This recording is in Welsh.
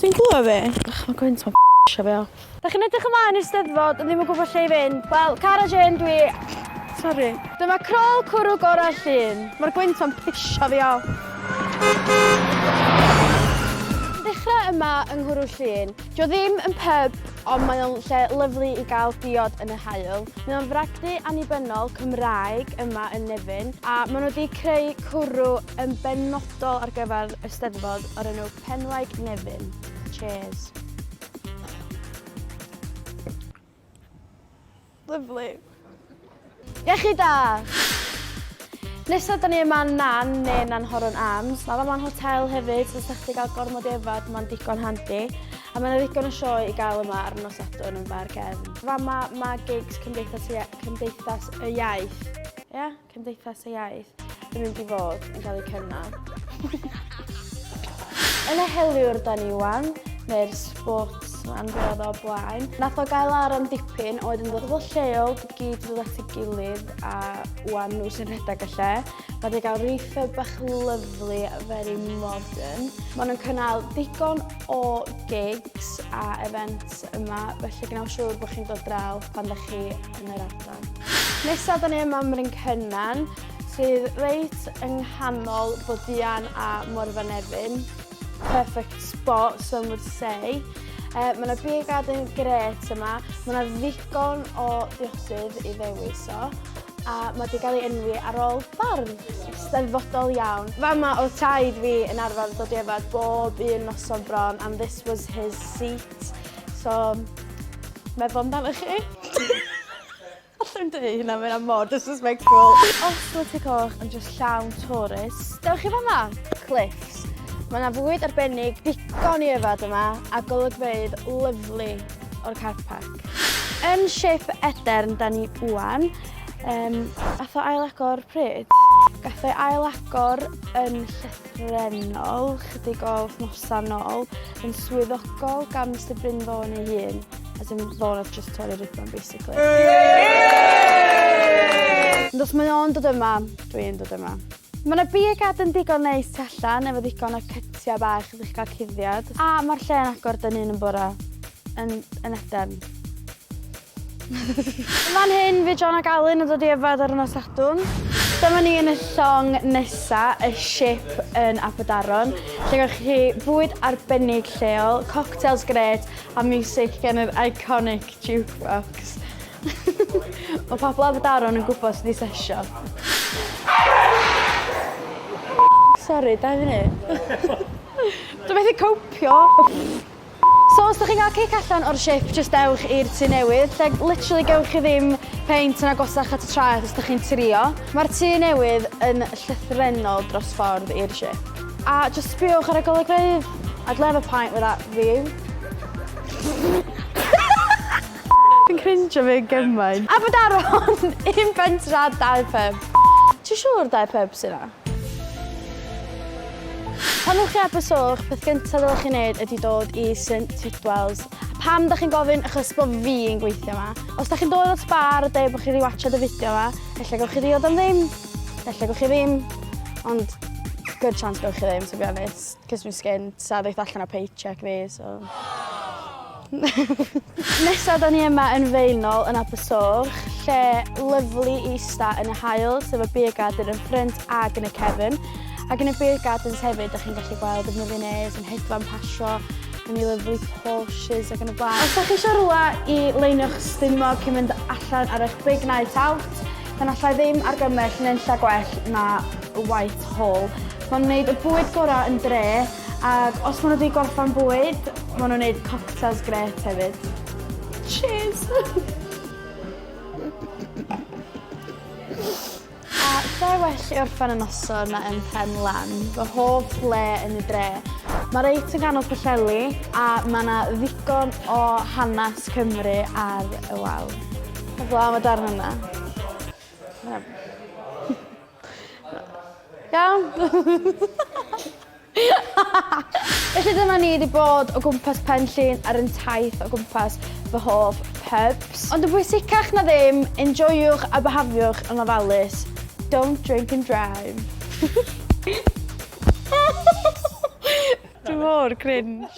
Ti'n clywed fi? Ych, mae gwynt ma'n pisio fi off. Da chi'n edrych ymlaen i'r Steddfod ond ddim yn gwybod lle i fynd? Wel, Cara Jane dwi. Sori. Dyma crôl cwrw gorau Llŷn. Mae'r gwynt ma'n pisio fi off. Dechrau yma yng Nghwrw Llŷn. Dio ddim yn pub ond mae o'n lle lyfli i gael diod yn y haul. Mae o'n fragdy annibynnol Cymraeg yma yn Nefyn a maen nhw wedi creu cwrw yn benodol ar gyfer y Steddfod o'r enw Penwaig Nefyn. Cheers. Lyfli. Iechyd da! Nesa da ni yma yn Nan, neu Nanhoron Arms. Mae fama'n hotel hefyd, so os da chdi gael gormod i yfad, mae'n digon handi. A mae yna ddigon o sioe i gael yma ar nos Sadwrn yn Far Cefn. Fama mae gigs Cymdeithas, Cymdeithas y Iaith. Ia? Yeah? Cymdeithas y Iaith yn mynd i fod yn cael eu cynnal. Yn y heliwr da ni wan, neu'r sportsman be oedd o blaen. Nath o gael ar am dipyn, oedd yn dod o lleol, gyd yn dod at ei gilydd a wan nhw sy'n rhedeg y lle. Mae wedi cael refurb bach lyfli, very modern. Maen nhw'n cynnal digon o gigs a events yma, felly gwnewch siŵr bod chi'n dod draw pan da chi yn yr ardal. Nesaf, da ni yma ym Mryn Cynan, sydd reit yng nghanol Bodian a Morfa Nefyn. Perfect spot, some would say. Mae yna beer garden gret yma, mae yna ddigon o ddiodydd i ddewis o, a mae wedi cael ei enwi ar ôl bardd steddfodol iawn. Fama oedd taid fi yn arfer dod i yfed bob un noson bron, and this was his seat. So, meddwl amdano chi. Allai'm deud hynna, mae hynna mor disrespectful. Os mae Tŷ Coch yn just llawn tourists, dewch i fama, Cliffs. Mae yna fwyd arbennig, digon i yfed yma, a golygfeydd lyfli o'r car park. Yn Ship Edern da ni ŵan. Um, ath o ail agor pryd? Gath o'i ail agor yn llythrennol, chydig o wythnosau nôl, yn swyddogol gan Mister Bryn Fôn ei hun. As in, fo nath just torri'r ribbon, basically. Ond os mae o'n dod yma, dwi'n dod yma. Mae yna beer garden digon neis tu allan, efo ddigon o cytiau bach iddo chi gael cuddiad. A mae'r lle yn agor dan un yn bore, yn, yn Edern. Yn fan hyn, fydd John ac Alun yn dod i yfed ar y nos Sadwrn. Dyma ni yn y llong nesa, y Ship yn Aberdaron, lle gewch chi fwyd arbennig lleol, cocktails grêt a miwsig gan yr iconic jukebox. Mae pobl Aberdaron yn gwybod sut i sesio. Sori, dau funud. Dwi methu copio. So os dach chi'n gael cic allan o'r ship jyst dewch i'r Tŷ Newydd lle literally gewch chi ddim peint yn agosach at y traeth os dach chi'n trio. Mae'r Tŷ Newydd yn llythrennol dros ffordd i'r ship. A jyst sbïwch ar y golygfeydd. I'd love a pint with that view. Dwi'n crinjo fi gymaint. Aberdaron, un pentra, dau pub. Ti'n siŵr dau pub sy 'na? Pan ddewch chi Abersoch, peth gyntaf ddylech chi wneud ydy dod i St Tudwal's. A pam da chi'n gofyn? Achos bod fi yn gweithio yma. Os da chi'n dod at bar a dweud bod chi wedi watchad y fideo yma, ella gewch chi ddiod am ddim, ella gewch chi ddim, ond good chance gewch chi ddim, to be honest, cos dwi'n skint a ddeith allan o paycheck fi, so... Nesa da ni yma yn Faenol yn Abersoch, lle lyfli i ista yn y haul, sef y beer garden yn ffrynt ag yn y cefn. Ac yn y beer gardens hefyd, da chi'n gallu gweld y millionaires yn hedfan pasio yn ei lyfli Porsches ac yn y blaen. Os da chi eisiau rhywle i leinio'ch stumog cyn mynd allan ar eich big night out, then allai ddim argymell nunlla gwell na White Hall. Maen nhw'n gwneud y bwyd gorau yn dre, Ac os maen nhw wedi gorffan bwyd, maen nhw'n gwneud cocktails grêt hefyd. Cheers! A lle well i orffen y noson na ym Mhen Lan, fy hoff le yn y dre. Mae reit yn ganol Pwllheli a mae yna ddigon o hanes Cymru ar y wal. Heblaw am y darn yna. Iawn? Felly dyma ni wedi bod o gwmpas Pen Llŷn ar yn taith o gwmpas fy hoff pubs. Ond yn bwysicach na ddim, enjoiwch a byhafiwch yn ofalus. Don't drink and drive. Dwi mor cringe.